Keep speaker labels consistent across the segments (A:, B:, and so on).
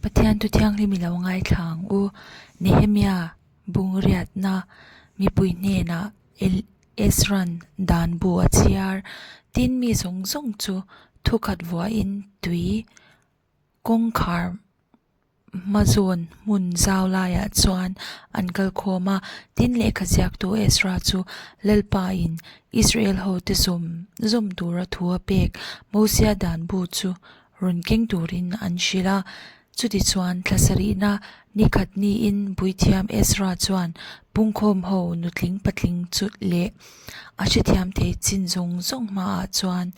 A: Pathian thu thianghlim i lo ngaithla ang u. Nehemia bungriatna mipui hnenah Ezra'n dan bu a chhiar. Tin mi zawng zawng chu thukhat vuahin tui kawngkhar Hmazawn hmun zau laiah chuan an kal khawm a, tin lehkha ziaktu Ezra chu Lalpain Israel hote zawm zawm tura thu a pek Mosia dan bu chu rawn keng turin an hrilh a. Chutichuan thla sarihna ni khat niin Puithiam Ezra chuan pungkhawm ho nutling patling chu leh a hrethiam thei chin zawng zawng hmaah chuan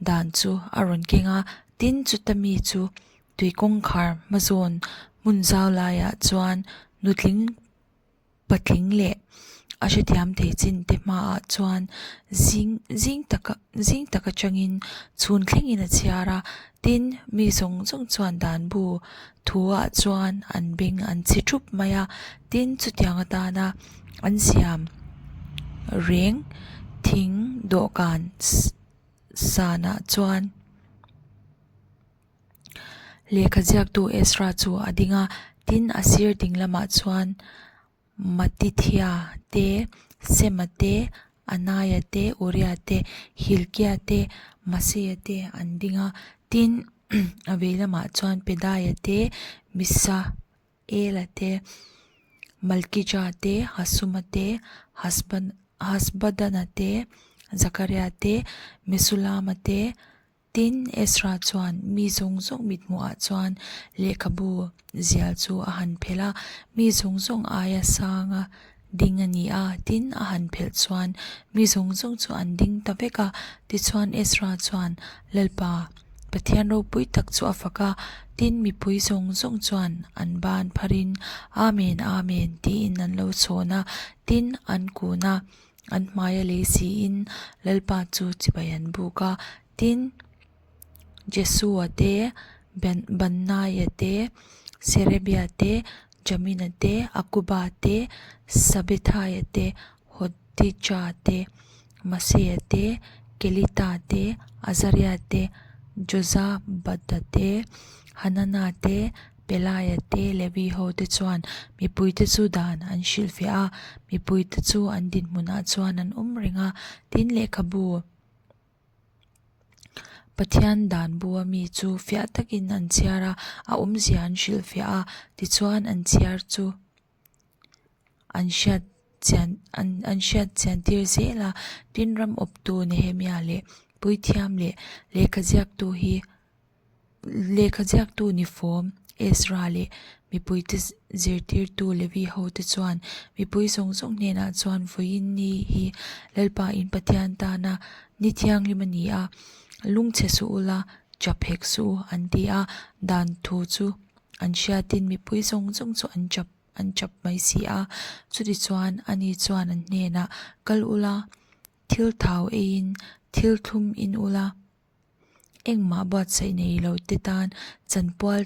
A: dan chu a rawn keng a, tin chuta mi chu Tui kawngkhar hmazawn hmun zau laiah chuan nutling patling leh a hrethiam thei chin te hmaah chuan zing zing taka zing tak atangin chhun thlengin a chhiar a tin mi zawng zawng chuan dan bu thu ah chuan an beng an chhi thup mai a tin chutiang atana an siam reng thing dawhkan sanah chuan. Lehkha ziaktu Ezra chu a ding a, tin a sir ding lamah chuan Matithia te, Sema te, Anaia te, Uria te, Hilkia te, Maseia te an ding a, tin a vei lamah chuan Pedaia te, Misaela te, Malkija te, Hasuma te, Hasbadana te, Zakaria te, Mesulama te, Tin, Ezra chuan mi zawng zawng mithmuhah chuan lehkhabu zial chu a han phelh a, mi zawng zawng aia sanga ding a ni a. Tin, a han phelh chuan mi zawng zawng chu an ding ta vek a. Tichuan, Ezra chuan Lalpa, Pathian ropui tak chu a fak a. Tin, mipui zawng zawng chuan an ban pharin, Amen, Amen, tiin an lo chhawn a. Tin, an kun a. An hmaia lei siin Lalpa chu chibai an buk a, tin, Jesua te, Bannaia te, Serebia te, Jamina te, Akuba te, Sabethaia te, Hodija te, Maseia te, Kelita te, Azaria te, Jozabada te, Hanana te, Pelaia te Levi ho te chuan mipuite chu dan an hrilhfiah a, mipuite chu an dinhmunah chuan an awm reng a, tin lehkhabu Pathian dan bua mi chu fiah takin an chhiar a, a awmzia an hrilhfiah a, tichuan an chhiar chu an hriat chian an an hriat chian tir zel a, tin ram awptu Nehemia leh Puithiam leh lehkha ziaktu hi Lehkha ziaktu ni fawm Ezra leh mipuite zirtirtu Levi hote chuan mipui zawng zawng hnenah chuan vawiin ni hi Lalpa in Pathian tana ni thianghlim a ni a, lungchhe suh ula, chap hek suh u an ti a, dan thu chu an hriatin mipui zawng zawng chu an chap an chap mai si a. Chutichuan ani chuan an hnenah kal ula, thil thau eiin thil thlum in ula, Engmah buatsaih nei lo te tan chanpual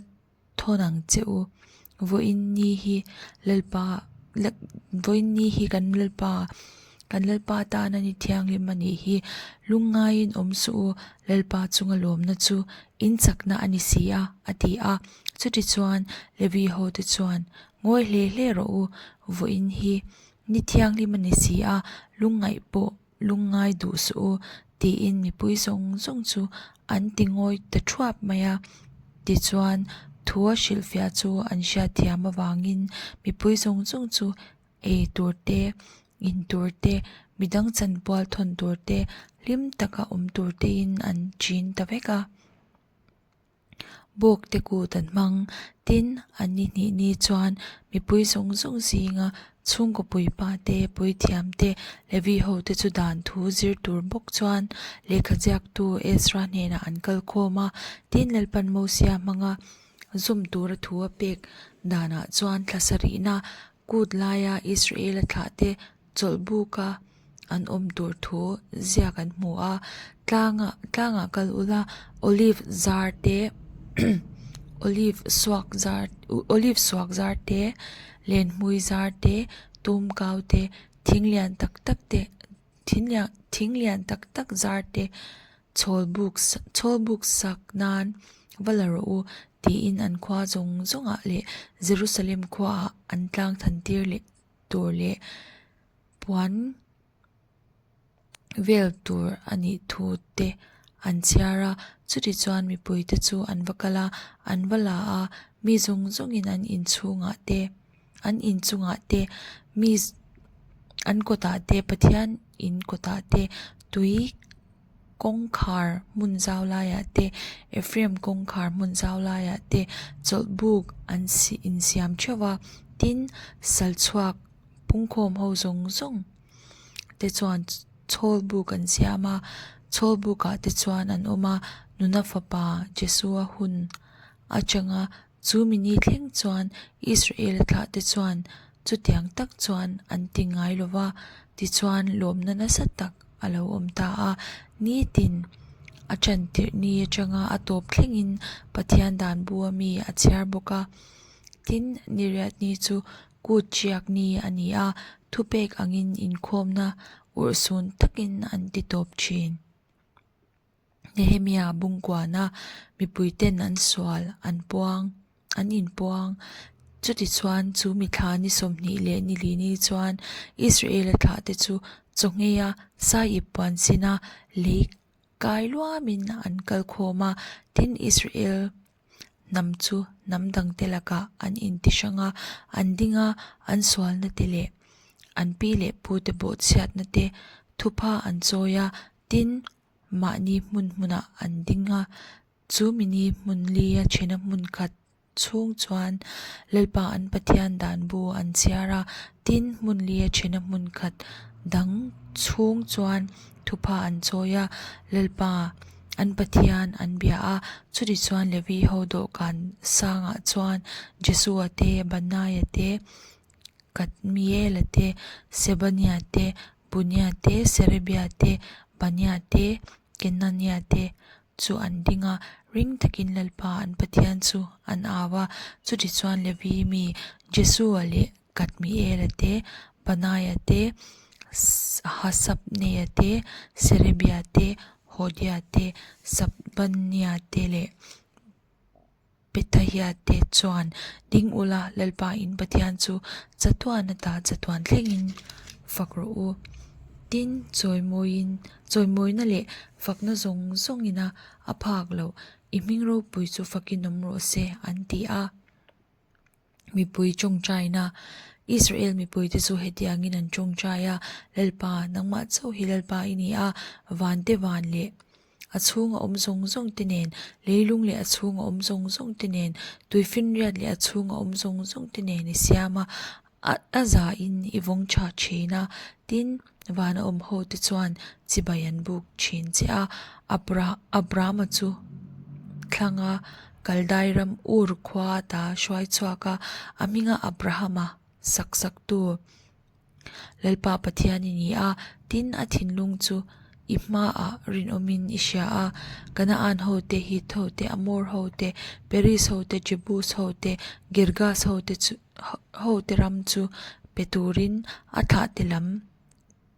A: thawn ang che u. Vawiin ni hi Lalpa vawiin ni hi kan Lalpa kan Lalpa tana ni thianghlim a nih hi. Lungngaiin awm suh u, Lalpa chunga lawmna chu in chakna a ni si a, a ti a. Chutichuan Levi hote chuan, Ngawi hle hle rawh u, vawiin hi ni thianghlim a ni si a, lungngaih pawh Lungngai duh suh u, tiin mipui zawng zawng chu an ti ngawi ta thuap mai a. Tichuan, thu a hrilhfiah chu an hriatthiam avangin mipui zawng zawng chu ei tur te, in tur te, midang chanpual thawn tur te, hlim taka awm tur tein an chin ta vek a. Bawk te kut an hmang. Tin, an ni hnih ni chuan mipui zawng zawng zinga chhungkaw puipa te, puithiam te, Levi ho te chu dan thu zir tur bawk chuan lehkha ziaktu Ezra hnenah an kal khawm a. Tin, Lalpan Mosia hmanga zum tura thu a pek danah chuan thla sarihna kut laia Israela thlah te chawlhbuka an awm tur thu ziak an hmu a tlangah tlangah kal ula olive zar te olive suak zar olive suak zar te lenhmui zar te tumkau te thing lian tak tak te thing lian thing lian tak tak zar te chhawlbuk chhawlbuk sak nan. Va la rawh u, tiin an khua zawng zawngah leh Jerusalem khuaah an tlang thantir leh tur leh puan vel tur a nih thu te an chhiar a. Chutichuan mipuite chu an va kal a, an va la a, mi zawng zawngin an inchhungah te, an inchungah te, mi an kawtah te, Pathian in kawtah te, tui kawngkhar hmun zau laiah te, Ephraim kawngkhar hmun zau laiah te chawlhbuk an insiam theuh va, tin, sal chhuak pungkhawm ho zawng zawng te chuan chhawlbuk an siam a, chhawlbukah te chuan an awm a, nuna fapa Jesua hun atanga Chu mi ni thleng chuan Israel-a thlahte chuan chutiang tak chuan an ti ngai lo va, tichuan lawmna nasa tak a lo awm ta a. Nitin a ṭantirh ni aṭanga a tawp thlengin Pathian dan bu-a mi a chhiar bawk a. Tin, niriat ni chu kut ṭiak ni a ni a, thupek angin inkhawmna urhsun takin an ti tawp ṭhin. Nehemia bungkuana mipuiten an sual an puang an inpuang. Chutichuan chu mithla ni 20 leh ni li ni chuan Israela thlahte chu chawngheia saiip puan sina lei kai luamin an kal khawm a, tin Israel hnam chu hnam dangte lakah an inti hrang a, an ding a, an sualna te leh an pi leh pute bawhchhiatna te thupha an chawi a, tin mahni hmun hmunah an ding a, chu mini hmun lia thena hmun khat chhung chuan Lalpa an Pathian dan bu an chhiar a, tin hmun lia thena hmun khat dang chhung chuan thupha an chawi a, Lalpa an Pathian an bia a, chutichuan Levi ho dawhkan sangah chuan Jesua te, Banaia te, Kadmiela te, Sebania te, Bunia te, Serebia te, Bania te, Kenania te chu an ding a, ring takin Lalpa an Pathian chu an au a. Chutichuan Levi mi Jesua leh Kadmiela te, Banaia te, Hasabneia te, Serebia te, Hodia te, Sabania te leh Pethahia te chuan, Ding ula, Lalpa in Pathian chu chatuan ata chatuan thlengin fak rawh u. Tin, chawimawiin, chawimawina leh fakna zawng zawngina a phak loh, i hming ropui chu fakin awm rawh se, an ti a. Mipui tawngtaina, Israel mipuite chu hetiangin an tawngtai a, Lalpa, nangmah chauh hi Lalpa i ni a, vante van leh a chhunga awm zawng zawng te nen, leilung leh a chhunga awm zawng zawng te nen, tuifinriat leh a chhunga awm zawng zawng te nen i siam a, a zain i vawng tha thin a, tin, vana awm ho te chuan chibai an buk thin che a, Abrahama chu thlanga Kaldai ram Ur khua ata hruai chhuak a, a hminga Abrahama sak saktu Lalpa Pathian i ni a, tin a thinlung chu i hmaah rinawmin i hria a, Kanaan hote, Hit hote, Amor hote, Peris hote, Jebus hote, Girgas hote chu hote ram chu pe turin a thlahte lam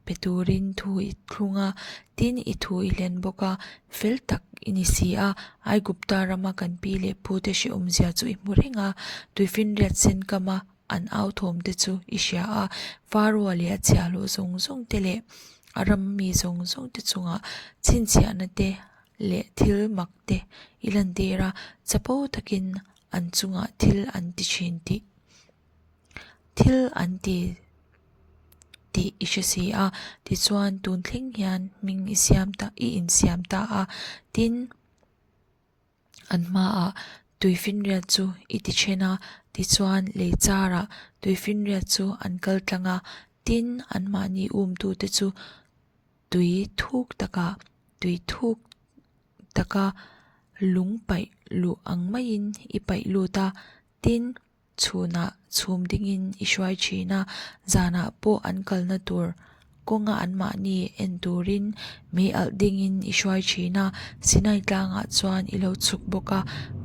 A: pe turin thu i thlung a, tin i thu i hlen bawk a, fel tak i ni si a, Aigupta rama kan pi leh pute hrehawmzia chu i hmu reng a, tuifinriat sen kama an au thawm te chu i hria a, Faroa leh a chhiahhlawh zawng zawng te leh a ram mi zawng zawng te chungah chhinchhiahna te leh thil mak te i lantir a, chapo takin an chungah thil an ti thin tih thil an ti tih i hre si a, tichuan tun thleng hian hming i siam ta i insiam ta a, tin an hmaah tuifinriat chu i ti then a, tichuan lei charah tuifinriat chu an kal tlang a, tin anmahni umtute chu tui thuk takah tui thuk taka lung paih luh ang maiin i paih lut a, tin chhunah chhum dingin i hruai thin a, zanah pawh an kalna tur kawnga anmahni en turin mei alh dingin i hruai thin a, Sinai tlangah chuan i lo chhuk bawk a,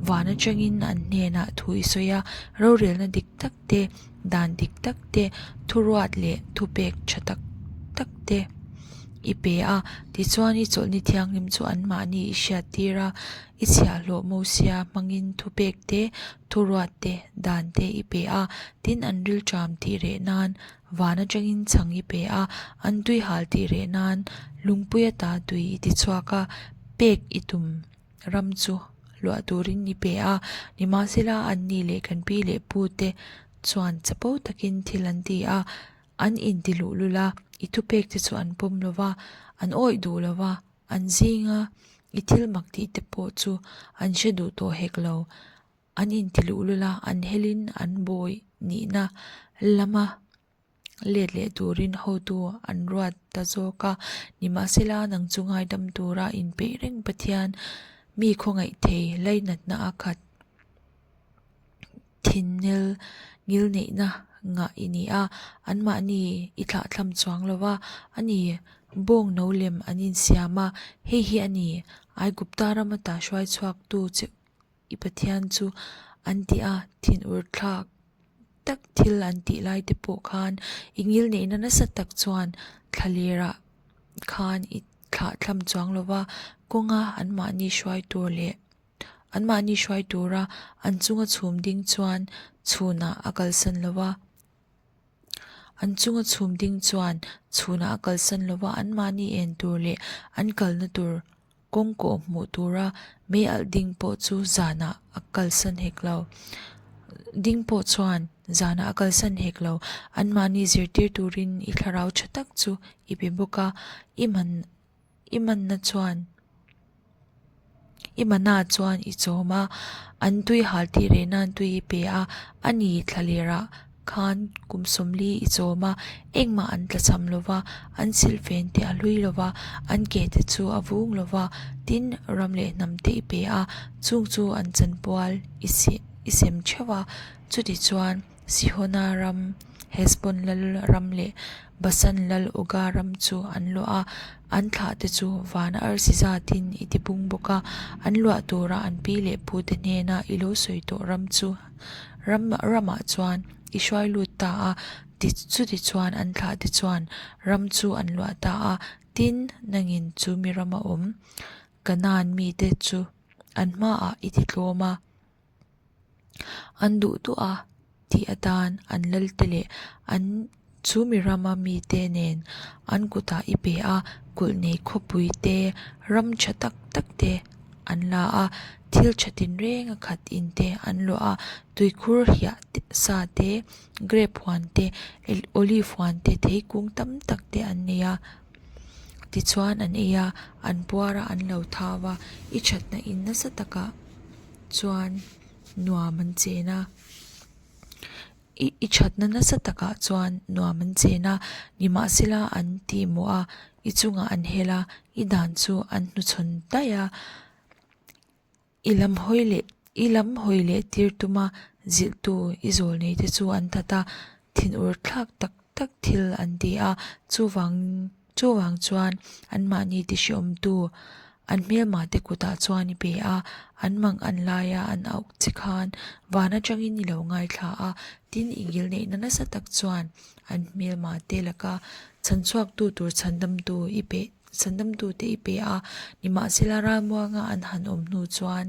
A: van atangin an hnenah thu i sawi a, rorelna dik tak te, dan dik tak te, thuruat leh thupek tha tak tak te. I pe a, tichuan i chawlhni thianghlim chu anmahni i hriattir a, i chhiahhlawh Mosia hmangin thupek te, thuruat te, dan te i pe a, tin an rilṭam tih reh nan van atangin chhang i pe a, an tui hal tih reh nan lungpui ata tui i tichhuak a, pek i tum ram chu luah turin i pe a, nimahsela anni leh kan pi leh pu te chuan chapo takin thil an ti a. An inti luhlul a, i thupek te chu an pawm lo va, an awih duh lo va, an zinga i thil mak tih te pawh chu an hre duh tawh hek lo. An inti luhlul a, an helin an bawi nihna lama let leh turin hotu an ruat ta zawk a. Nimahsela, nang chu ngaidam tura inpeih reng Pathian mi khawngaih thei lainatna a khat. Thinnel ngilneihna ngah i ni a, anmahni i thlahthlam chuang lo va, a ni, bawng no lem an insiam a, hei hi a ni, Aigupta rama ta hruai chhuaktu che i Pathian chu an ti a, thinur thlak tak thil an tih lai te pawh khan i ngilneihna nasa tak chuan thlalerah khan i thlahthlam chuang lo va, kawnga anmahni hruai tur leh Anmahni hruai tura an chunga chhum ding chuan chhunah a kalsan lo va. An chunga chhum ding chuan chhunah a kalsan lo va, anmahni en tur leh an kalna tur kawng kawh hmuh tura mei alh ding pawh chu zanah a kalsan hek lo. Ding pawh chuan zanah a kalsan hek lo. Anmahni zirtir turin i thlarau tha tak chu i pe bawk a, i man I manna chuan i mana chuan i chawm a, an tui hal tih reh nan tui i pe a, a ni thlalerah khan kum sawmli i chawm a, engmah an tla cham lo va, an silhfen te a hlui lo va, an ke te chu a vung lo va, tin ram leh hnam te i pe a, chung chu an chanpual i i sem theuh a, chutichuan. Sihona ram, Hesbon lal ram leh Basan lal Oga ram chu an luah a, an thlahte chu vana arsi zatin i ti bung bawk a, an luah tura an pi leh pute hnena i lo sawi tawh ram chu ram ramah chuan i hruai lut ta a, ti chutichuan an thlahte chuan ram chu an luah ta a, tin, nangin chu mi rama awm Kanaan mite chu an hmaah i ti tlawm a. An duh duh a tih atan an lalte leh an chu mi rama mite nen an kutah i pe a, kulh nei khawpui te, ram tha tak tak te an la a, thil tha tinreng a khat in te an luah a, tuikhur hiah sa te, grape huan te, olive huan te, theikung tam tak te an nei a. Tichuan an ei a, an puar a, an lo thau a, i thatna in nasa takah chuan nuam an chen a, i i thatna nasa takah chuan nuam an chen a, nimahsela an tihmawh a, i chungah an hel a, i dan chu an hnuchhawn daih a. I lam hawi leh i lam hawi leh tir tuma zilhtu i zawl nei te chu an that a, thinur thlak tak tak thil an ti a, chuvang chuvang chuan anmahni tihriawmtu an hmelma te kutah chuan i pe a, an mang an laia an auh che khan van atangin i lo ngaithla a, tin i ngilneihna nasa tak chuan an hmelma te laka chhanchhuaktu tur chhandamtu i pe Chhandamtute i pe a, nimahsela ralmuanga an han awm hnu chuan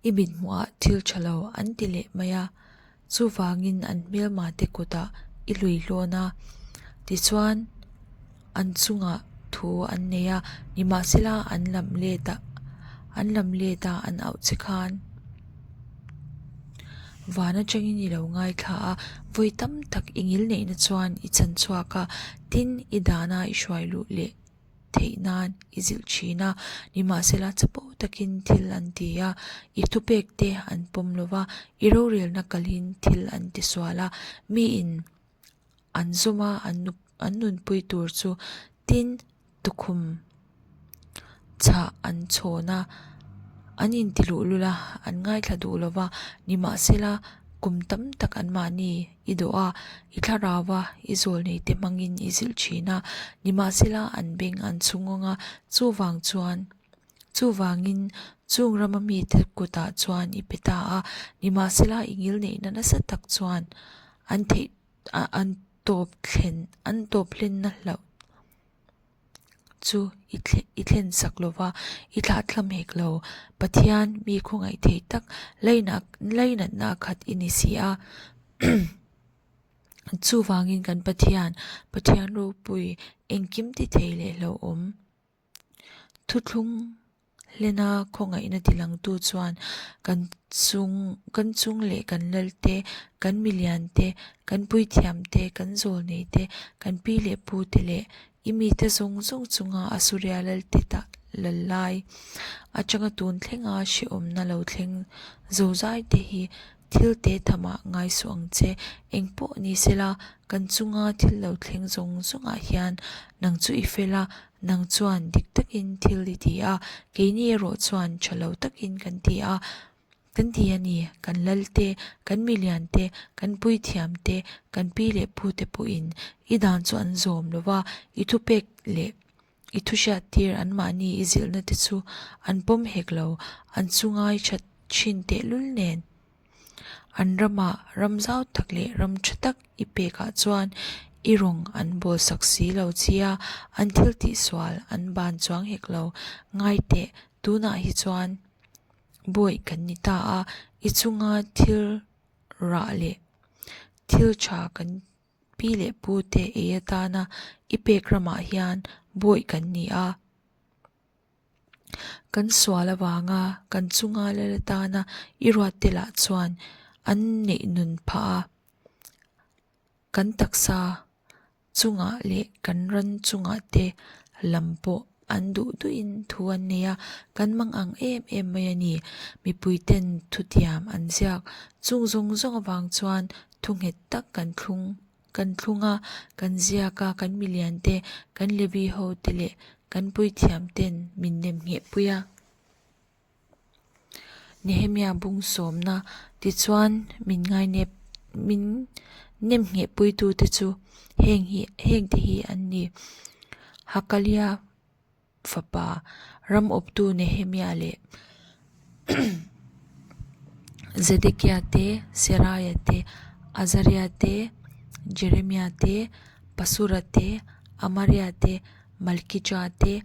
A: i mithmuhah thil tha lo an ti leh mai a, chuvangin an hmelmate kutah i hlui hlawn a, tichuan an chungah thu an nei a, nimahsela an lam let a, an lam let a an auh che khan. Van atangin i lo ngaithla a, vawi tam tak i ngilneihna chuan i chan chhuak a, tin i dana i hruai luh leh theih nan i zilh thin a, nimahsela chapo takin thil an ti a, i thupek te an pawm lo va, i rorelna kalhin thil an ti sual a, miin an zawm a, an nunpui tur chu tin tukhum chhah an chhawn a, an inti luhlul a, an ngaithla duh lo va, nimahsela kum tam tak anmahni i dawh a, i thlarau a, i zawl nei te hmangin i zilh thin a, nimahsela an beng an chhungawng a, chuvang chuan chuvangin chung rama mite kutah chuan i pe ta a, nimahsela i ngilneihna nasa tak chuan an theih an tawp thlen an tawp hlenna hlauh. chu i thlensak lo va, i thlahthlam hek lo. Pathian, mi khawngaih thei tak, lainatna a khat i ni si a. Chuvangin kan Pathian, Pathian ropui, engkim ti thei leh hlauhawm. Thuthlung hlena khawngaihna tilangtu chuan kan chung kan chung leh kan lal te, kan milian te, kan puithiam te, kan zawlnei te, kan pi leh pu te leh i mite zawng zawng chunga Asuria lalte ta lal lai atanga tun thlenga hrehawmna lo thleng zozai te hi Thil te thamah ngai suh ang che. Eng pawh ni sela, kan chunga thil lo thleng zawng zawngah hian nang chu i fel a, nang chuan dik takin thil i ti a, keini erawh chuan tha lo takin kan ti a, kan ti a ni. Kan lal te, kan milian te, kan puithiam te, kan pi leh pu te pawhin i dan chu an zawm lo va, i thupek leh i thuhriattir anmahni i zilhna te chu an pawm hek lo, an chungai that thin tehlul nen. An ramah ram zau tak leh ram tha tak i pekah chuan i rawng an bawlsak si lo chia, an thil tihsual an ban chuang hek lo. Ngai teh, tunah hi chuan bawi kan ni ta a, i chunga thil rah leh thil tha kan Pi leh pu te ei atana i pek ramah hian bawih kan ni a. Kan sual avanga kan chunga lal atana i ruat te lah chuan an neih nun phah a. Kan taksa chungah leh kan ran chungah te lam pawh an duh duhin thu an nei a, kan mang ang em em mai a ni. Mipui ten thutiam an ziak chung zawng zawng avang chuan thu nghet tak kan thlung kan thlung a, kan ziak a, kan milian te, kan Levi ho te leh kan puithiam ten min nem ngheh pui a. Nehemia bung sawmna tichuan min ngainep min nem ngheh puitute chu heng hi hengte hi an ni. Hakalia fapa ram awptu Nehemia leh Zedekia te, Seraia te, Azaria te, Jeremia te, Pasura te, Amaria te, Malkija te,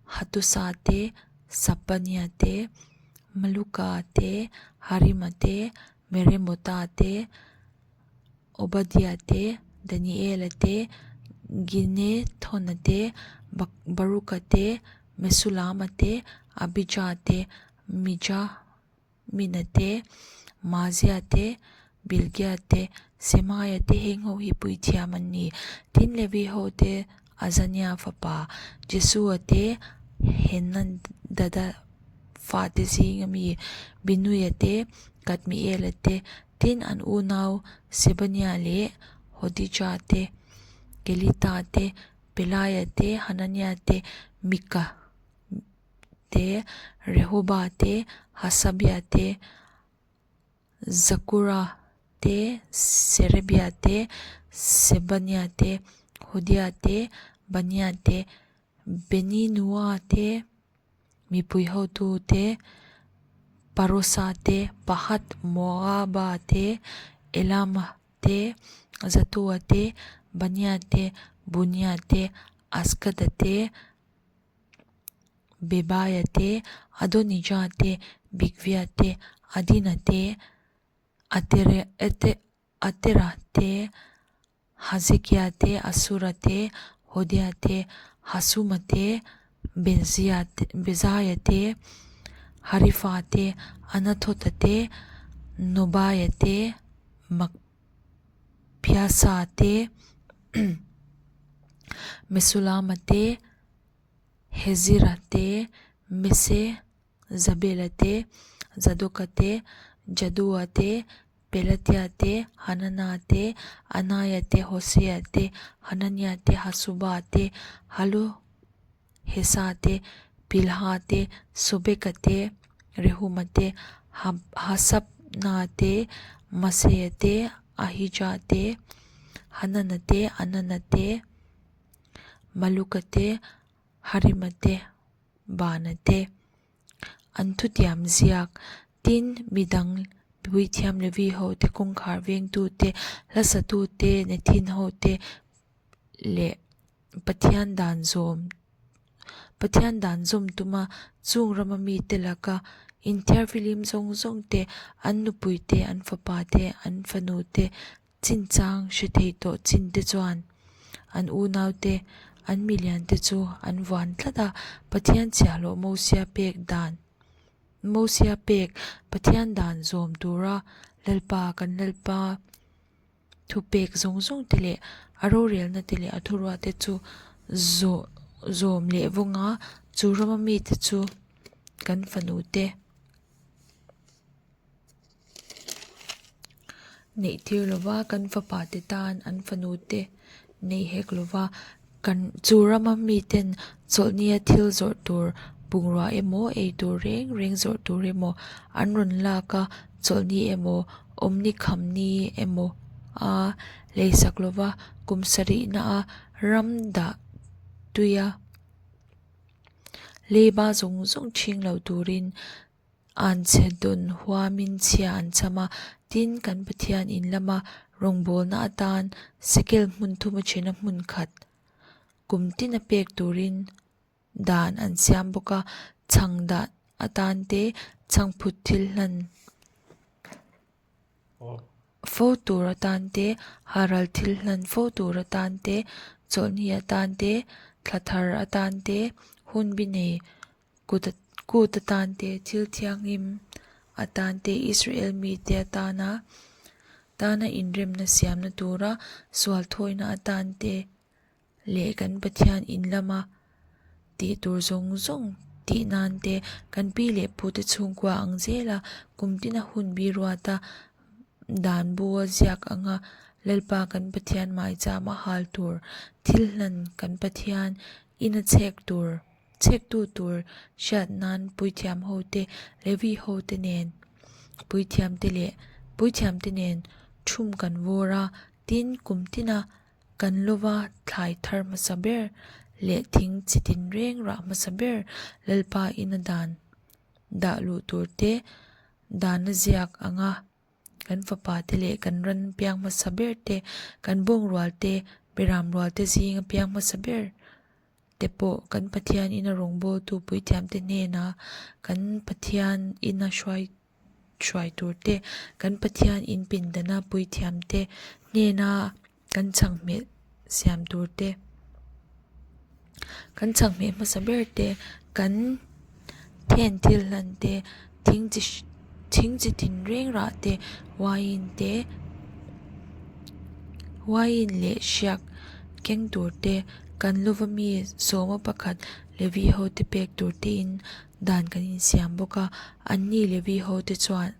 A: Hatusa te, Sapania te, Maluka te, Harima te, Meremota te, Obadia te, Daniela te, Ginethona te, Baruka te, Mesulama te, Abija te, Mijamina te, Mazia te, Bilgia te, Semaia te heng ho hi puithiam an ni. Tin, Levi ho te Azania fapa Jesua te, Henadada fate zinga mi Binuia te, Kadmiela te, tin an unau Sebania leh Hodija te, Kelita te, Pelaia te, Hanania te, Mika te, Rehoba te, Hasabia te, Zakura te, Serebia te, Sebania te, Hodia te, Bania te, Beninua te, mipui hotu te, Parosa te, Pahat Moaba te, Elama te, Zatua te, Bania te, Bunia te, Askada te, Bebaia te, Adonija te, Bigvia te, Adina te, Atera te, Hazekia te, Asura te, Hodia te, Hasuma te, Bezaia te, Harifa te, Anathota te, Nobaia te, Makphiasa te, Mesulama te, Hezira te, Mese Zabela te, Zadoka te, Jadua te, Pelatia te, Hanana te, Anaya te, Hosea te, Hanania te, Hasuba te, Halohesa te, Pilha te, Sobeka te, Rehuma te, Hasabna te, Maseia te, Ahija te, Hanana te, Anana te, Maluka te, Harima te, Bana te an thutiam ziak. Tin, midang puithiam Levi ho te, kawngkhar vengtu te, hlasatu te, Nethin ho te leh Pathian dan zawm. Pathian dan zawm tuma chung rama mite laka inthiarfihlim zawng zawng te, an nupui te, an fapa te, an fanu te chinchang hre thei tawh chin te chuan an unau te, an milian te chu an vuan tlat a. Pathian chhiahhlawh Mosia pek dan Mosia pek Pathian dan zawm tura Lalpa kan Lalpa Thupek zawng zawng te leh a rorelna te leh a thuruah te chu zawm leh vawng a, chu rama mite chu kan fanu te neih tir lova kan fapa te tan an fanu te neih hek lova kan chu rama miten chawlhnia thil zawrh tur bungrua emaw ei tur reng reng zawrh tur emaw an rawn lak a chawlhni emaw awmni khamni emaw a leisak lova kum sarihna a ram dah tuia leiba zawng zawng ṭhing lo turin Anchhe dawn huamin chhia an cham a, tin kan Pathian in lama rawngbawlna atan sekel hmun thuma thena hmun khat kum tina pek turin dan an siam bawk a, chhang dah atan te chhangphut thil hlan fo tur atan te, haral thil hlan fo tur atan te, chawlhni atan te, thla thar atan te, hunbi nei Kut kut atan te, thil thianghlim atan te, Israel mite atana tana inremna siamna tura sual thawina atan te leh kan Pathian in lama tih tur zawng zawng tih nan te, kan pi leh pute chhungkua ang zela kum tina hun bi ruata dan bu a ziak anga Lalpa kan Pathian maichama hal tur thil hlan kan Pathian ina chhek tur Chhektu tur hriat nan puithiam hote, Levi hote nen puithiamte leh puithiamte nen thum kan vawr a, tin kum tina kan lova thlai thar hmasa ber leh thing chi tinreng rah hmasa ber Lalpa ina dan dah luh tur te dana ziak anga Kan fapa te leh kan ran piang hmasa ber te, kan bawngrual te, beram rual te zinga piang hmasa ber te pawh kan Pathian ina rawngbawltu puithiam te hnena kan Pathian ina hruai hruai tur te, kan Pathian in pindana puithiam te hnena kan chhanghmeh siam tur te, kan chhanghmeh hmasa ber te, kan then thil hlan te, thing chi thing chi tinreng rah te, wine te, wine leh hriak keng tur te, kan lova mi sawma pakhat Levi ho te pek tur te in dan kan insiam bawk a, anni Levi ho te chuan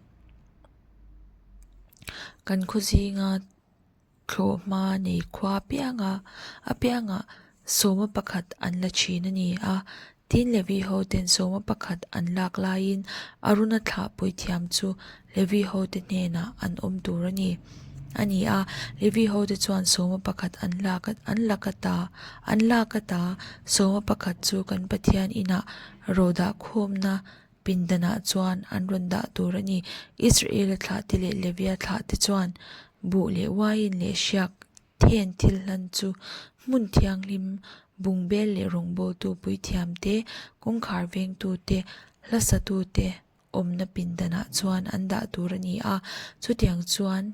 A: kan khaw zinga. Thlawhhma nei khua apianga apiangah sawma pakhat an la thin a ni a. Tin Levi hoten sawma pakhat an lak laiin Aruna thlah puithiam chu Levi hote hnenah an awm tur a ni a ni a. Levi hote chuan sawma pakhat an lak an lak ata an lak ata sawma pakhat chu kan Pathian inah ro dah khawmna Pindanah chuan an rawn dah tur a ni. Israela thlahte leh Levia thlahte chuan buh leh uaiin leh hriak then thil hlan chu hmun thianghlim, bungbel leh rawngbawltu puithiamte, kawngkhar vengtute, hla satute awmna pindanah chuan an dah tur a ni a. Chutiang chuan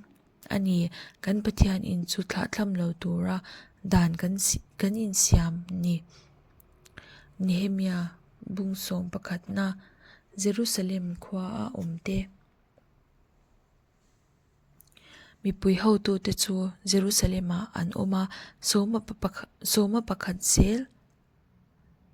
A: a ni, kan Pathian in chu thlahthlam lo tura dan kan insiam ni. Nehemia bung sawm pakhatna Jerusalem khua a awm te. Mipui hotute chu Jerusalem-ah an awm a, sawma pakhat zel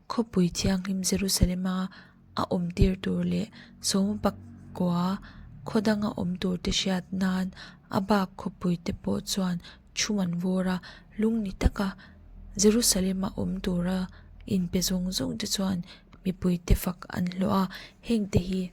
A: khawpui thianghlim Jerusalem-a a awm tir tur leh sawma pakua khaw danga awm tur te hriat nan a bak khawpui te pawh chuan Chhum an vawr a, lungni taka Jerusalem-a awm tura inpe zawng zawng te chuan mipuite fak an hlawh a, hengte hi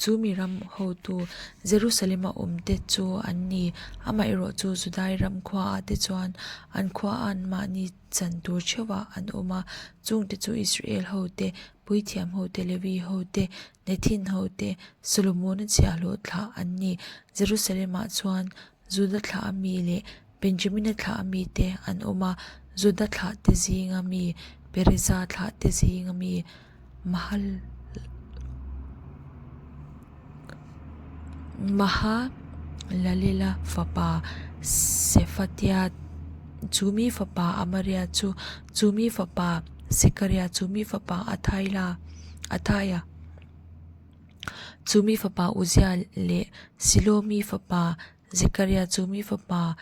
A: chu mi ram hotu Jerusalem-a awmte chu an ni. Amaherawh chu Judai ram khuaah te chuan an khua anmahni chan tur theuhah an awm a, chungte chu Israel hote, Puithiam hote, Levi hote, Nethin hote, Solomona chhiahhlawh thlah an ni. Jerusalem-ah chuan Juda thlah a mi leh Benjamina thlah a mite an awm a, Juda thlahte zinga mi Pereza thlahte zinga mi Mahalalela fapa Sefatia, chu mi fapa Amaria chu, chu mi fapa Sekaria, chu mi fapa Athaia, chu mi fapa Uzia leh Silo mi fapa Zekaria, chu mi fapa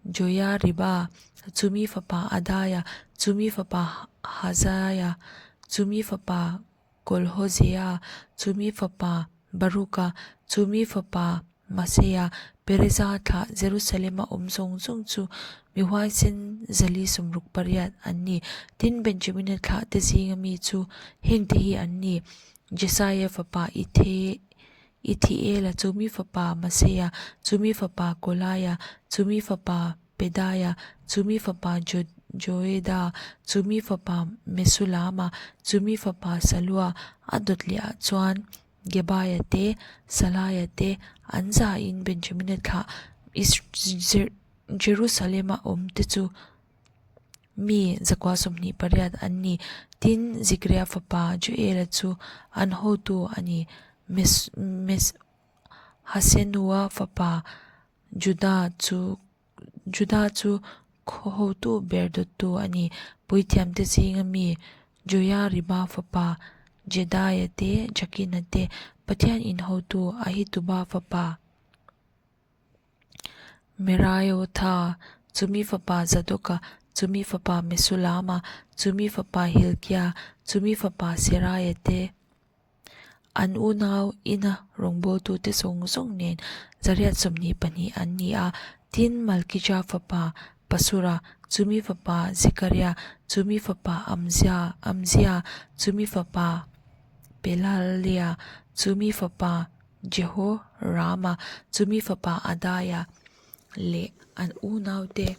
A: Joiariba, chu mi fapa Adaia, chu mi fapa Hazaia, chu mi fapa Kolhozea, chu mi fapa Baruka, chu mi fapa Maseia, Pereza thlah Jerusalema awm zawng zawng chu mi huaisen zali sawmruk pariat an ni. Tin, Benjamina thlah te zinga mi chu hengte hi an ni, Jesaia fapa Ithe Ithiela, chu mi fapa Maseia, chu mi fapa Kolaia, chu mi fapa Pedaia, chu mi fapa Joeda, chu mi fapa Mesulama, chu mi fapa Salua, a dawt leh ah chuan Gebaia te, Salaia te, an zain Benjamina thlah Jerusalema awm te chu Mi zakua 28 an ni. Tin, Zikria fapa Joela chu an hotu a ni. Hasenua fapa Juda chu Juda chu khaw hotu ber dawttu a ni. Puithiamte zinga mi Joiariba fapa Jedaia te, Jakina te, Pathian in hotu Ahituba fapa Meraiotha, chumi fapa Zadoka, chumi fapa Mesulama, chumi fapa Hilkia, chumi fapa Seraia te, an unau ina rawngbawltute zawng zawng nen zariat 22 an ni a. Tin, Malkija fapa Pasura, chumi fapa Zekaria, chumi fapa Amzia, Amzia, chumi fapa Pelalia, chumi fapa Jehorama, chumi fapa Adaia leh an unaute,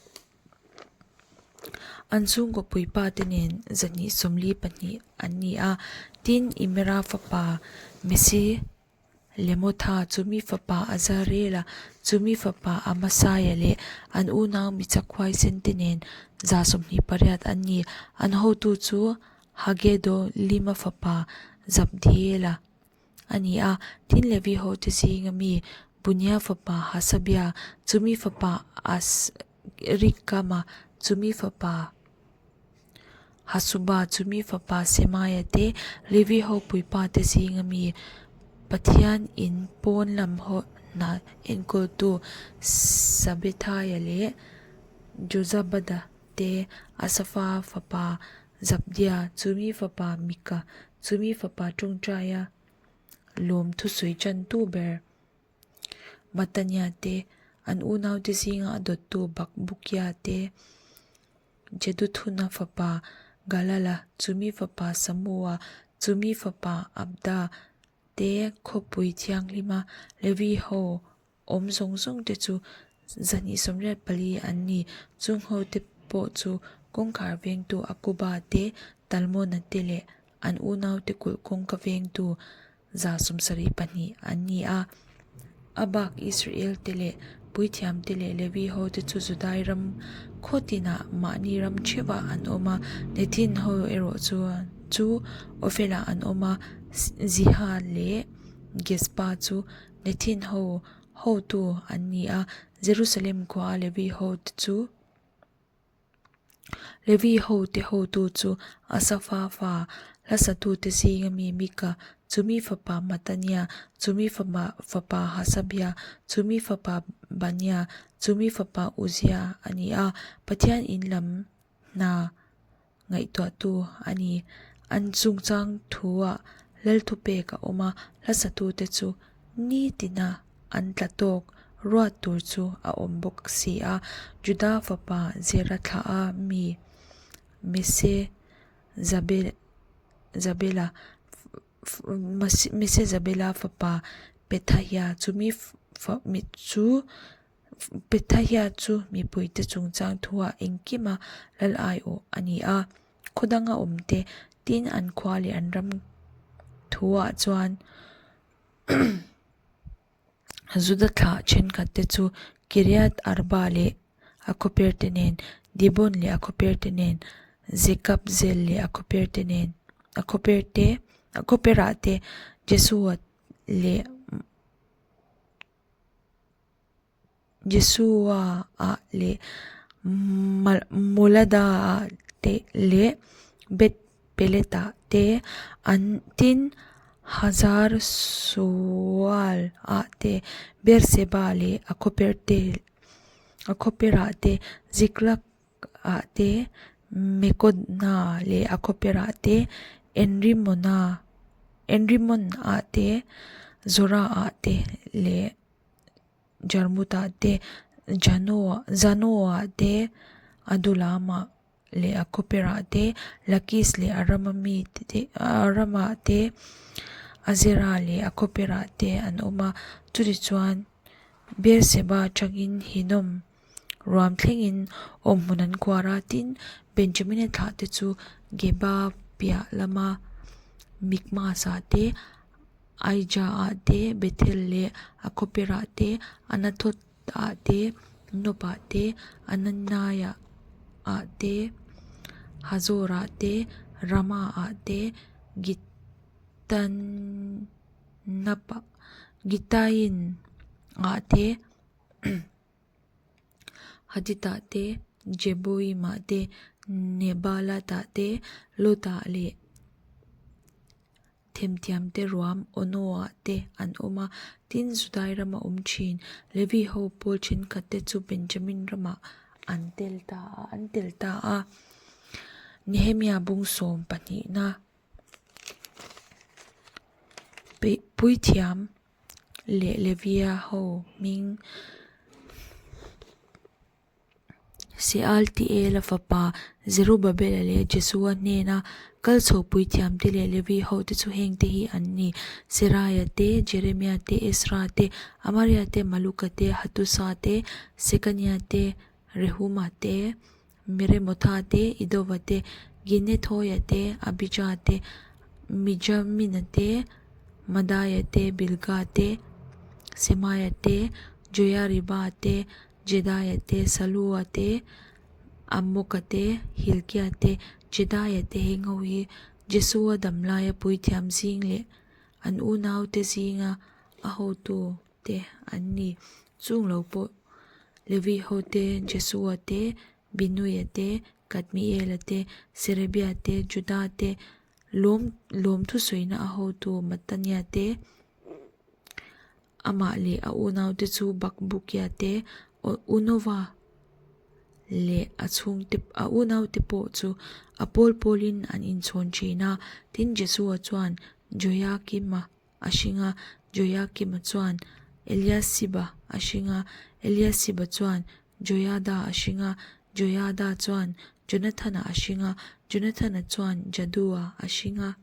A: an chhungkaw puipate nen 242 an ni a. Tin, Imera fapa Mesilemotha, chumi fapa Azarela, chumi fapa Amasaia leh an unau michak huaisente nen 28 an ni. An hotu chu Hagedolima fapa Zabdiela a ni a. Tin Levi hote zinga mi Bunia fapa Hasabia, chumi fapa Asrikama, chumi fapa Hasuba, chumi fapa Semaia te, Levi ho puipa te zinga mi Pathian in pawn lam hna enkawltu Sabethaia leh Jozabada te, Asafa fapa Zabdia, chumi fapa Mika, chumi fapa tawngtaia lawm thusawi tantu ber Matania te, an unaute zinga a dawttu Bakbukia te, Jeduthuna fapa Galala, chumi fapa Samua, chumi fapa Abda te khawpui thianghlima Levi ho awm zawng zawng te chu 284 an ni. Chung ho te pawh chu kawngkhar vengtu Akuba te, Talmona te leh an unau te kulh kawngka vengtu 72 an ni a. A bak Israel te leh puithiam te leh Levi ho te chu Judai ram khaw tinah mahni ram theuhah an awm a, Nethin ho erawh chu chu Ofelah an awm a, Ziha leh Gespa chu Nethin ho hotu an ni a, Jerusalem khua Levi hote chu Levi hote hotu chu Asafa fa hlasatute zinga mi Mika, chumi fapa Matania, chumi fapa Hasabia, chumi fapa Bania, chumi fapa Uzia a ni a, Pathian in lam hna ngaihtuahtu a ni. An chungchang thuah lal thupek a awm a, hlasatute chu nitina an tla tawk ruat tur chu a awm bawk si a. Juda fapa Zera thlaha mi Mesezabela Mesezabela fapa Pethahia chu mi chu Pethahia chu mipuite chungchang thuah engkima lal aiawh a ni a, khaw danga awmte tin an khua leh an ram thuah chuan Juda thlah thenkhatte chu Kiriath Arba leh a khawper te nen, Dibon leh a khawper te nen. Jekabzeel leh a khawperte nen, a khawperte, a khawperah te, Jesua leh Jesua-ah leh Molada-ah te leh Beth-pelet-ah te, an tin Hazar-sual-ah te, Beer-seba leh a khawper te a khawperah te, Ziklag-ah te, Mekona leh a khawperah te, Enrimona Enrimon-ah te, Zora-ah te leh Jarmut-ah te, Zanoah te, Adulam-ah leh a khawperah te, Lakis leh a rama mi te, a ramah te, Azera leh a khawperah te an awm a. Chutichuan, Beerseba atangin Hinnom ruam thlengin awmhmun an kuar a, tin, Benjamina thlahte chu Geba piah lama Mikmas-ah te, Aija-ah te, Bethel leh a khawperah te, Anathoth-ah te, Nob-ah te, Ananiah-ah te, Hazor-ah te, Ramah-ah te, Gittaim-ah te, Hadid-ah te, Jeboim-ah te, Nebalat-ah te, Lod-ah leh. Themthiamte ruam Ono-ah te an awm a, tin Judai rama awm thin Levi ho pawl thenkhat te chu Benjamin ramah an tel ta a, an tel ta a. Nehemia bung sawm pahnihna Puithiam leh Levia ho hming. Sealtiela fapa Zerubabela leh Jesua hnena kal chho puithiamte leh Levi hote chu hengte hi an ni, Seraia te, Jeremia te, Ezra te, Amaria te, Maluka te, Hatusa te, Sekania te, Rehuma te, Meremotha te, Idova te, Ginethoia te, Abija te, Mijamina te, Madaia te, Bilga te, Semaia te, Joiariba te, Jedaia te, Salua te, Amoka te, Hilkia te, Jedaia te heng ho hi Jesua damlaia puithiam zing leh an unaute zinga a hotu te an ni. Chung lo pawh Levi hote, Jesua te, Binuia te, Kadmiela te, Serebia te, Juda te, lawm lawm thusawiina a hotu Mattania te, Amah leh a unaute chu Bakbukia te, Unova leh a chhungte a unaute pawh chu a pawl pawlin an inchhawn thin a. Tin, Jesua chuan Joiakima a hring a, Joiakima chuan Eliasiba a hring a, Eliasiba chuan Joiada a hring a, Joiada chuan Jonathana a hring a, Jonathana chuan Jadua a hring a.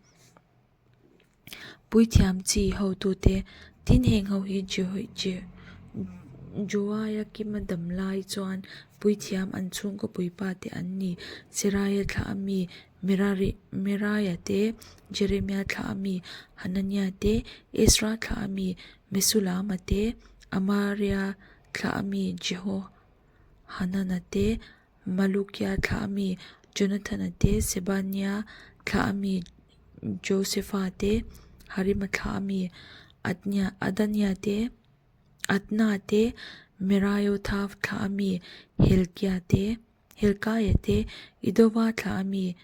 A: Puithiam chi hotute tin heng ho hi Joiakima dam lai chuan puithiam an chhungkaw puipa te an ni. Seraia thla a mi Meraia te, Jeremia thla a mi Hanania te, Ezra thla a mi Mesulama te, Amaria thla a mi Jehohanana te, Malukia thlah a mi Jonathana te, Sebania thlah a mi Josefa te, Harima thlah a mi Adnia Adania te, Adna te, Meraiotha thlah a mi Helkia te, Helkaia te, Idova thlah a mi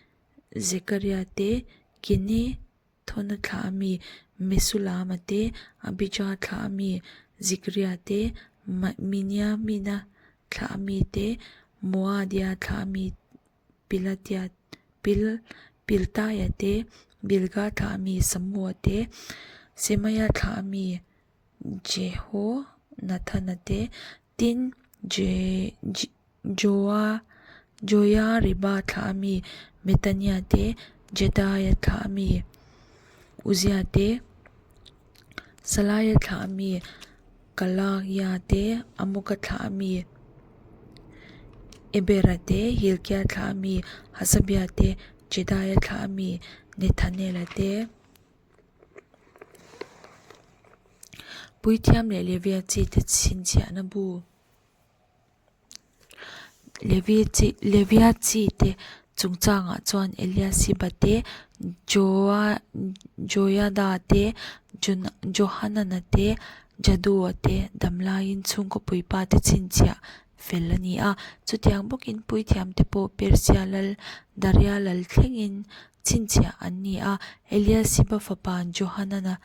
A: Zekaria te, Kine Thawna thlah a mi Mesulama te, Abija thlah a mi Zikria te, Miniamina thlah a mi te, Moadia thlah a mi Pilatia Pil Piltaia te, Bilga thlah a mi Samua te, Semaia thlah a mi Jehonathana te, tin Je Joa Joiariba thlah a mi Metania te, Jedaia thlah a mi Uzia te, Salaia thlah a mi Kalaia te, Amoka thlah a mi Ebera te, Hilkia thlah a mi Hasabia te, Jedaia thlah a mi Nethanela te. Puithiam leh Levia chi te chhinchhiahna bu. Levi chi Levia chi te. chungchangah chuan Eliasiba te, Joiada te, Johanana te, Jadua te damlaiin chhungkaw puipa te chhinchhiah fel a ni a. Chutiang bawkin puithiam te pawh Persia lal Daria lal thlengin chhinchhiah an ni a. Eliasiba fapa Johanana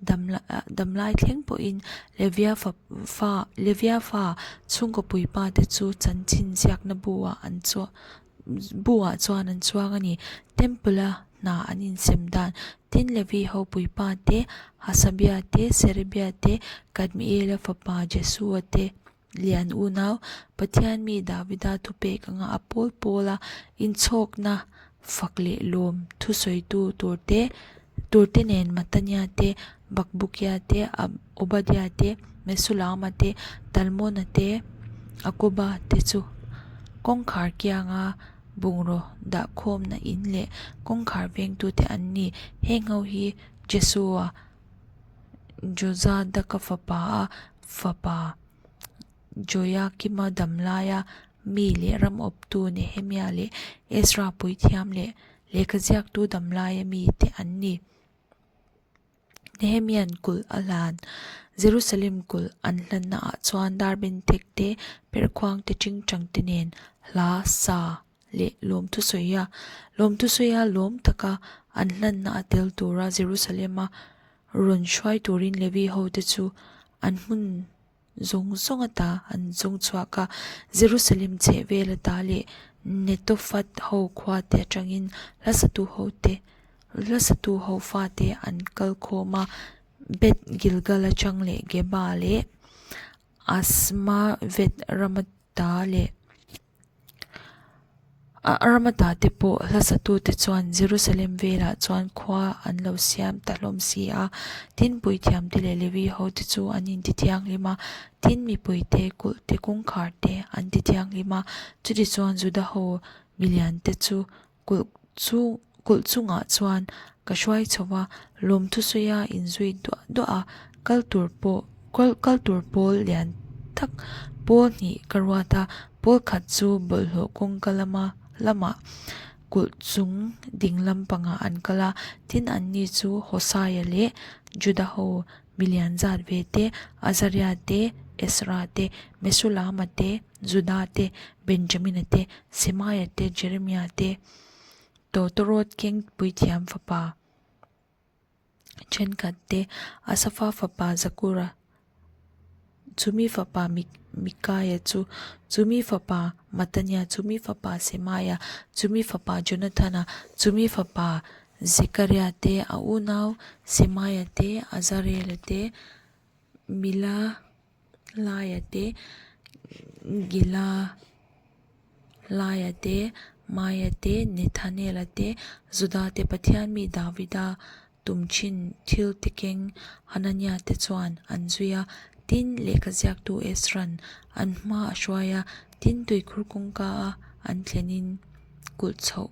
A: damlai thleng pawhin Levia fa Levia fa chhungkaw puipa te chu chanchin ziakna bu-ah an chuah bu-ah chuan an chuang a ni. Temple-a hna an insem dan tin Levi ho puipa te, Hasabia te, Serebia te, Kadmiela fapa Jesua te lian unau Pathian mi Davida thupek anga a pawl pawla inchhawkna fak leh lawm thusawitu turte turte nen Matania te, Bakbukia te, Obadia te, Mesulama te, Talmona te, Akuba te chu kawngkhar kianga bungraw dahkhawmna in leh kawngkhar vengtute an ni. Heng ho hi Jesua Jozadaka fapa a fapa Joiakima damlaia mi leh ram awptu Nehemia leh Ezra puithiam leh lehkhaziaktu damlaia mite an ni. Nehemia'n kulh a hlan. Jerusalem kulh an hlannaah chuan darbenthek te, perhkhuang te, tingtang te nen hla sa leh lawmthu sawi a, lawmthu sawi a lawm taka an hlanna a tel tura Jerusalem-a rawn hruai turin Levi hote chu an hmun zawng zawng ata an zawng chhuak a. Jerusalem chhehvel ata leh Netophat ho khua te atangin hlasatu hote hlasatu ho fate an kal khawm a, Beth Gilgal atang leh Geba leh Asmavet Ramata leh A ramata te pawh hlasatute chuan Jerusalem velah chuan khua an lo siam ta hlawm si a. Tin, puithiamte leh Levi hote chu an intithianghlim a, tin, mipuite kulhte kawngkharte an tithianghlim a. Chutichuan Juda ho miliante chu kulh chu kulh chungah chuan ka hruai chho va, lawmthu sawia inzui duah duah a, kal tur pawh kal tur pawl lian tak pawl hnih ka ruat a, pawl khat chu bawlhhlawh kawngka lama lamah kulh chung ding lampangah an kal a, tin anni chu Hosaia leh Juda ho milian zat ve te, Azaria te, Ezra te, Mesulama te, Juda te, Benjamina te, Semaia te, Jeremia te, Tawtawrawt keng puithiam fapa thenkhat te, Asafa fapa Zakura, chumi fapa Mikaia chu, chumi fapa Matania, chumi fapa Semaia, chumi fapa Jonathana, chumi fapa Zekaria te, a unau Semaia te, Azarela te, Mila Laia te, Gila Laia te, Maia te, Nethanela te, Juda te Pathian mi Davida tum thin thil te keng Hanania te chuan an zui a, tin lehkha ziaktu Ezra'n an hma a hruai a, tin tuikhur kawngka a an thlenin kulh chhoh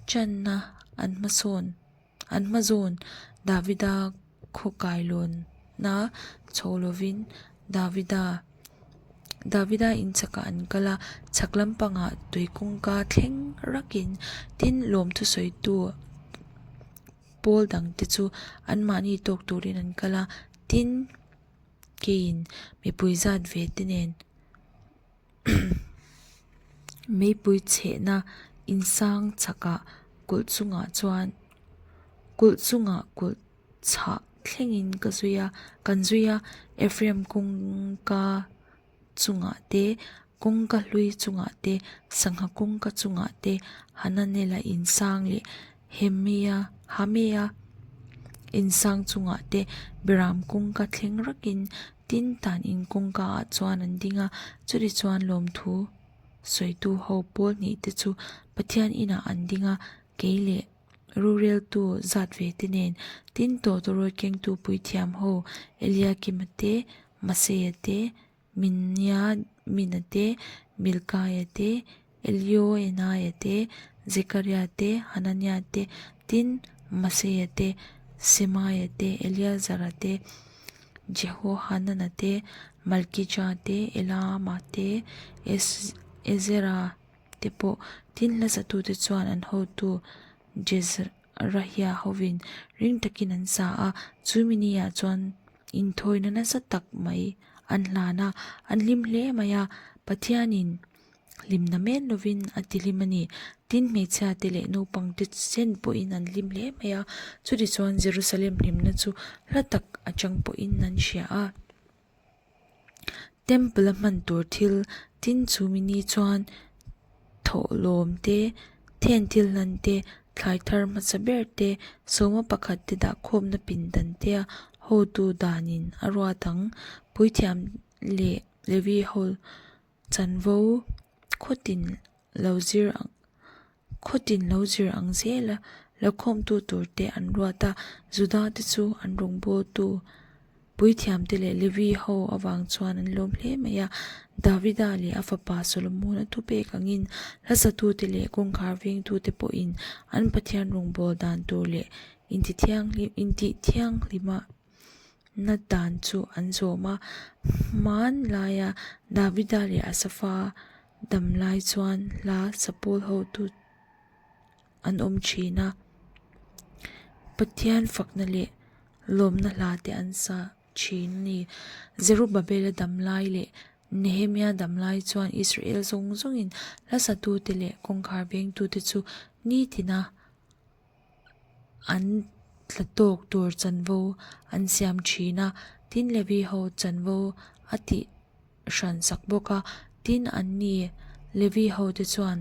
A: channa an hmasawn. An hma zawn Davida khaw kailawnna chho lovin Davida Davida in chhakah an kal a, chhak lampangah tui kawngka thleng rakin tin lawmthu sawitu pawl dangte chu anmahni tawk turin an kal a, tin keiin mipui zat ve te nen meipui chhehna insang chhakah kulh chungah chuan kulh chungah kulh chhah thlengin ka zui a kan zui a Ephraim kawngka chungah te kawngka hlui chungah te sangha kawngka chungah te Hananela insang leh Hemia Hamea insang chungah te Beram kawngka thleng rakin Tin, tan in kawngka ah chuan an ding a, chuti chuan lawmthu sawitu ho pawl hnih te chu Pathian inah an ding a, kei leh roreltu zat ve te nen. Tin, tawtawrawt kengtu puithiam ho Eliakima te, Maseia te, Miniamina te, Milkaia te, Elioenaia te, Zekaria te, Hanania te, tin, Maseia te, Semaia te, Eleazara te, Jehohanana te, Malkija te, Elama te, Ezera te. te pawh. Tin, hla satute chuan an hotu Jezrahia hovin ring takin an sa a, chu mi niah chuan inthawina nasa tak mai an hlan a, an hlim hle mai a, Pathianin hlimna men lovin a ti hlim a ni. Tin, hmeichhia te leh naupang te chen pawhin an hlim hle mai a, chutichuan Jerusalem hlimna chu hla tak atang pawhin an hria a. Temple a hman tur thil tin chu mi ni chuan thawhlawm te, then thil hlan te, thlai thar hmasa ber te, sawma pakhat te dah khawmna pindan te a hotu danin a ruat ang. Puithiam leh Levi ho chanvo khawtin lo zir ang Khawtin lo zir ang zel a, lakhawmtu tur te an ruat a, Juda te chu an rawngbawltu puithiamte leh Levi ho avang chuan an lawm hle mai a. Davida leh a fapa Solomona thupek angin hlasatute leh kawngkhar vengtute pawhin an Pathian rawngbâwl dan tur leh intihthianghlimah na dan chu an zawm a. Hman laia Davida leh Asafa dam lai chuan hla sapawl hotu an awm thin a, Pathian fakna leh lawmna hla te an sa thin a ni. Zerubabela dam lai leh Nehemia dam lai chuan Israel zawng zawngin hla satute leh kawngkhar vengtute chu nitina an tla tawk tur chanvo an siam thin a, tin Levi ho chanvo a tih hran sak bawk a, tin anni Levi ho te chuan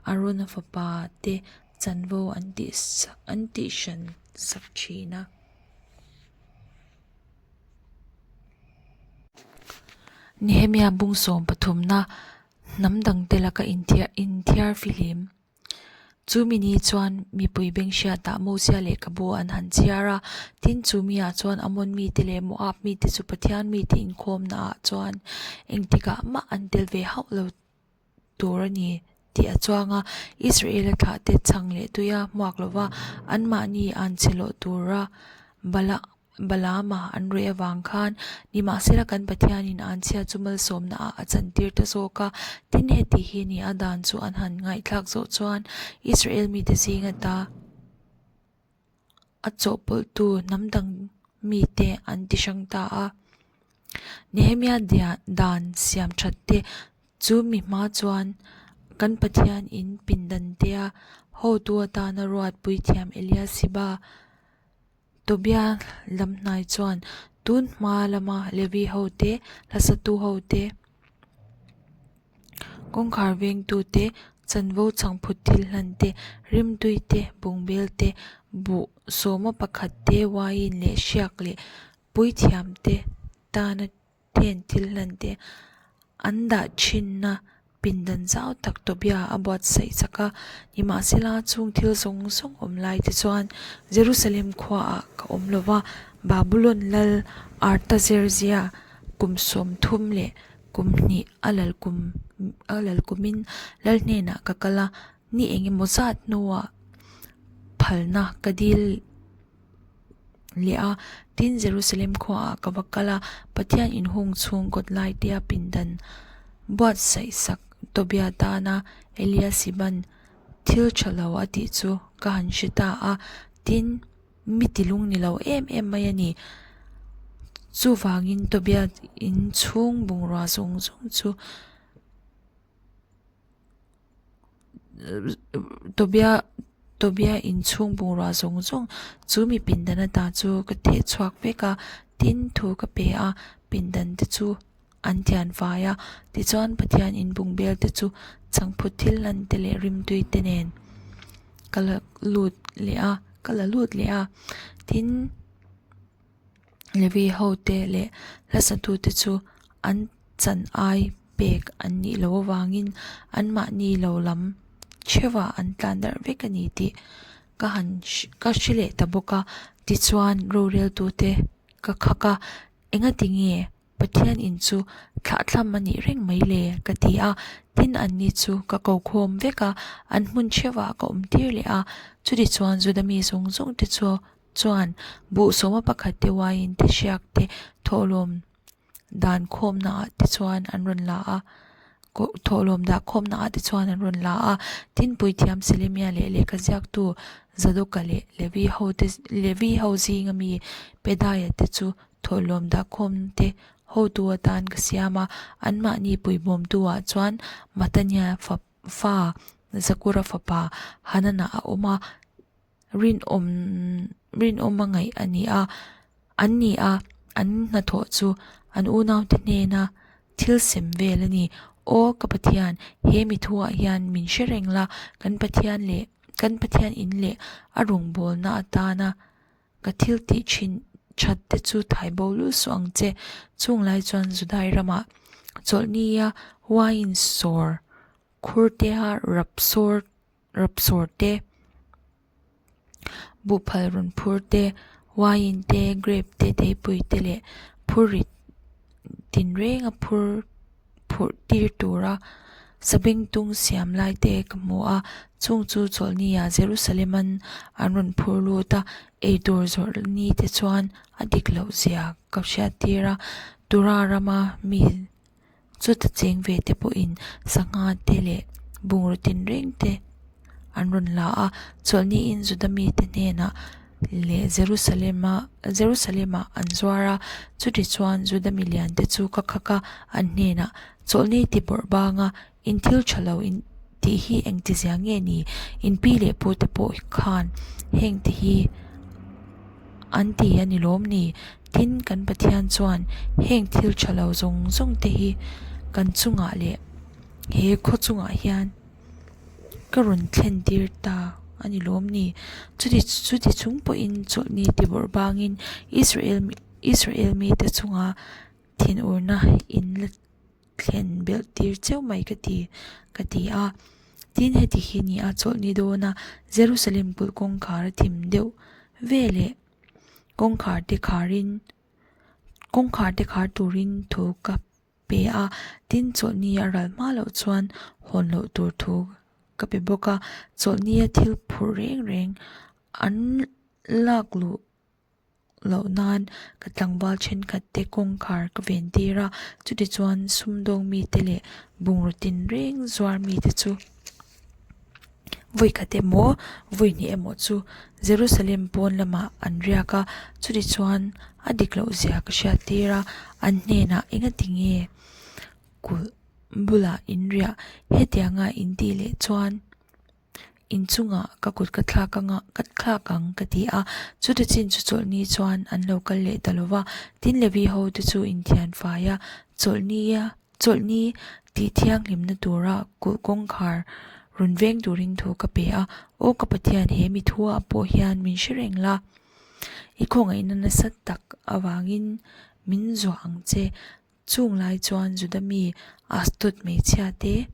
A: Arona fapa te chanvo an tih an tih hran sak thin a. Nehemia bung sawm pathumna hnam dangte laka inthiar fihlim. Chu mi ni chuan mipui beng hriatah Mosia lehkhabu an han chhiar a, tin chu miah chuan Ammon mite leh Moab mite chu Pathian mite inkhawmnaah chuan engtikah mah an tel ve hauh lo tur a ni tih a chuang a. Israela thlahte chhang leh tuia hmuak lova anmahni an che lawh tura Bala Balaama an rawih avang khan nimahsela kan Pathianin an chhia chu malsawmna ah a chantir ta zawk a. Tin, heti hi ni a dan chu an han ngaihthlak zawh chuan Israel mite zing ata a chawhpawlhtu hnam dang mite an ti hrang ta a. Nehemia dan siam that te chu mi hma chuan kan Pathian in pindan tea hotu atana ruat puithiam Eliasiba Tobia lam hnai chuan tun hma lama Levi ho te, hlasatu ho te, kawngkhar vengtu te, chanvo chhangphut thil hlan te, rimtui te, bungbel te, buh sawma pakhat te, wine leh hriak leh puithiam te tana Heng thil hlan te an dah thinna pindan zau tak Tobia a buatsaih chak a, nimahsela chung thil zawng zawng awm lai te chuan Jerusalem khuaah ka awm lo va, Babulon lal Artazerzia kum sawmthum leh kum hnih a lal kum a lal kumin lal hnenah ka kal a, ni eng emaw zat hnuah phalna ka dil. leh a, tin Jerusalem khuaah ka va kal a, Pathian inhung chhung kawt lai tia pindan buatsaih sak Tobia tana Eliasiban thil tha lo a tih chu ka han hre ta a, tin mi ti lung ni lo em em mai a ni. Chuvangin Tobia inchhung bungrua zawng zawng chu. Tobia Tobia inchhung bungrua zawng zawng chu mi pindan ata chu ka theh chhuak vek a tin thu ka pe a pindan te chu an thian fai a tichuan Pathian in bung bel te chu chhangphut thil lan te leh rimtui te nen ka la lut leh a ka la lut leh a tin. Levi hote leh hlasatute chu an chan ai pek an nih loh avangin anmahni lo lam theuhah an tlan darh vek a ni tih ka han ka hre leh ta bawk a. Tichuan roreltute ka khak a, engati nge Pathian in chu thlahthlam a nih reng mai le? ka ti a. Tin, anni chu ka ko khawm vek a, an hmun theuhah ka awm tir leh a. Chutichuan Juda mi zawng zawng te chu chuan buh sawma pakhat te uaiin te hriak te thawhlawm dan khawmnaah te chuan an rawn la a. Thawhlawm dahkhawmna ah te chuan an rawn la a, tin puithiam Selemia leh lehkha ziaktu Zadoka leh Levi ho te Levi ho zinga mi Pedaia te chu thawhlawm dahkhawm te hotu atan ka siam a, anmahni puibawmtu ah chuan Matania fa Zakura fapa Hanana a awm a. rinawm rinawma ngaih a ni a, an ni a, an hnathawh chu an unaute hnena thil sem vel a ni. Aw ka Pathian, he mi thuah hian min hre reng la, kan Pathian leh kan Pathian in leh a rawngbawlna atana ka thil tih thin that te chu thai bo lul suh ang che. Chung lai chuan Judai ramah chawlhnia uaiin sawr khurtea rap sawr rapsawr te, buhphal rawn phur te, wine te, grape te, theipui te leh phurrit tinreng a phur phurh tir tura sabengtung siam lai te ka hmu a, chung chu chawlhni ah Jerusalem an an rawn phur lut a, eitur zawrh ni te chuan a dik loh zia ka hriat tir a, Tura rama mi Chuta cheng ve te pawhin sangha te leh bungraw tinreng te an rawn la a, chawlhniin Juda mite hnenah leh Jerusalem-a Jerusalem-ah an zuar a. Chutichuan Juda milian te chu ka khak a, an hnenah, Chawlhni ti bawrh banga in thil tha lo in tih hi engtizia nge ni? In pi leh pu te pawh khan heng te hi an ti a ni lawm ni? Tin, kan Pathian chuan heng thil tha lo zawng zawng te hi kan chungah leh he khaw chungah hian ka rawn thlen tir ta a ni lawm ni? Chuti chuti chung pawhin chawlhni ti bawrh bangin Israel Israel mite chunga thinurna in la thlen belh tir cheu mai ka ti ka ti a. Tin, heti hi ni a chawlhni dawn a, Jerusalem kulh kawngkhar a thim deuh ve leh kawngkhar te kharin kawngkhar te khar turin thu ka pe a, tin chawlhni a ral hma loh chuan hawn loh tur thu ka pe bawk a, chawlhni a thil phurh reng reng an lak luh loh nan ka tlangval thenkhat te kawngkhar ka ven tir a, chutichuan sumdawng mite leh bungraw tinreng zuar mite chu Vawikhat emaw, vawihnih emaw chu Jerusalem pawn lamah an riak a, chutichuan a dik loh zia ka hriat tir a, an hnenah engati nge kulh bulah in riah hetianga in tih leh chuan inchungah ka kut ka thlak anga ka thlak ang ka ti a, chuti chin chu chawlhni chuan an lo kal leh ta lo va, tin Levi ho te chu inthian fai a, chawlhnia Chawlhni tih thianghlimna tura kulh kawngkhar rawn veng turin thu ka pe a, Aw ka Pathian, he mi thuah pawh hian min hre reng la, i khawngaihna nasa tak avangin min zuah ang che. Chung lai chuan Juda mi Asdod hmeichhia te,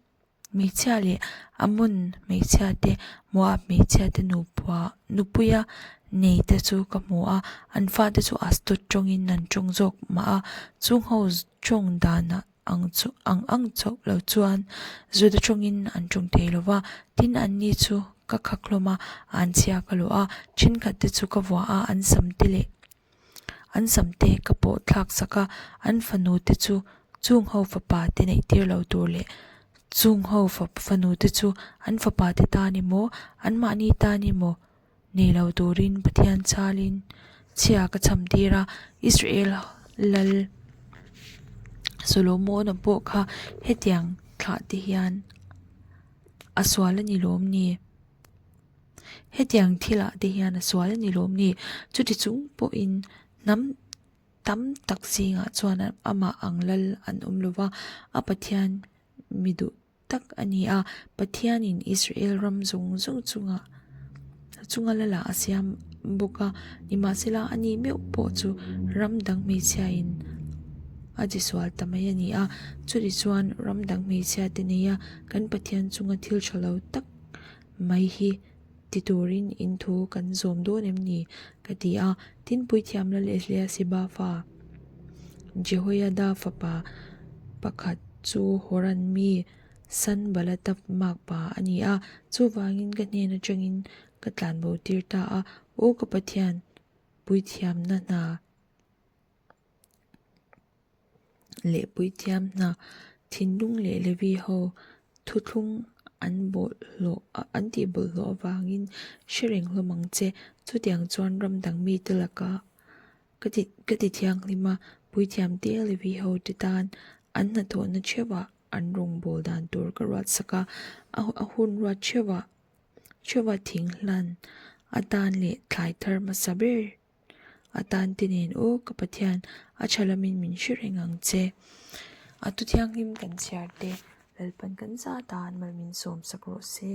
A: hmeichhia leh Ammon hmeichhia te, Moab hmeichhia te nupua nupuia nei te chu ka hmu a, an fate chu Asdod tawngin an tawng zawk mah a, chungho tawng danah ang chu ang ang chauh lo chuan Juda tawngin an tawng thei lo va, tin anni chu ka khak hlawm a, an chhia ka luah a, thenkhat te chu ka vuah a, an sam te leh an sam te ka pawh thlak sak a, an fanu te chu chung ho fapa te neih tir lo tur leh chung ho fanu te chu an fapa te tan emaw anmahni tan emaw nei lo turin Pathian chalin chhia ka cham tir a, Israel lal Solomon-a pawh kha hetiang thlah te hian a sual a ni lawm ni? Hetiang thilah te hian a sual a ni lawm ni? Chuti chung pawhin hnam tam tak zingah chuan amah ang lal an awm lo va, a Pathian mi duh tak a ni a, Pathianin Israel ram zawng zawng chungah chunga lala a siam bawk a, nimahsela ani meuh pawh chu ram dang hmeichhiain a ti sual ta mai a ni a, chutichuan ram dang hmeichhia te neia kan Pathian chunga thil tha lo tak mai hi ti turin in thu kan zawm dawn em ni? ka ti a, tin puithiam la leh hle a Siba fa Jehoiada fapa pakhat chu Horan mi Sanbalata makpa a ni a, chuvangin ka hnen atangin ka tlanbo tir ta a, Aw ka Pathian, puithiamna hna leh puithiam hna. Thinlung leh Levi ho thuthlung an bawlhhlawh an tih bawlhhlawh avangin hre reng hlawm ang che. Chutiang chuan ram dang mite lakah ka ti ka ti thianghlim a, puithiam te Levi ho te tan an hnathawhna theuhah an rawngbâwl dan tur ka ruat sak a, a hun ruat theuhah theuhah thing hlan atan leh thlai thar hmasa ber atan te nen aw ka Pathian a tha lamin min hre reng ang che. A thu thianghlim kan chhiar te Lalpan kan zat a an mal min sawm sak rawh se.